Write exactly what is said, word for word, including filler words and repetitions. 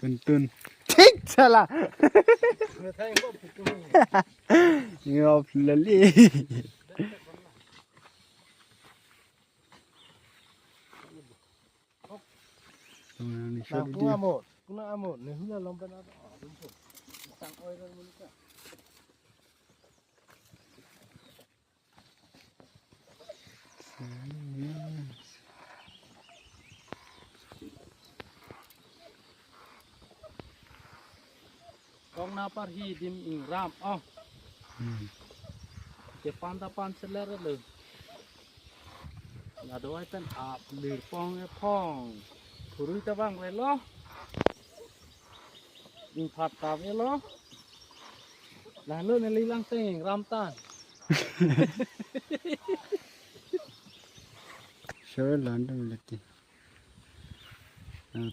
Tuntun. Thik sala. Ngop lali. Tong nang ni shot Nang dia. Puna amot, puna amot, ne hula lompen ato. Sang oil kan mulika. Kong na parhi dim ingram oh. Hmm. Ke pan ta pan seler lo. Lado ai pen ap lir pong e phong. Thurui ta bang le lo. Ingphat tap e lo. Lalu neli lang teng ram tan. Sure, London lagi.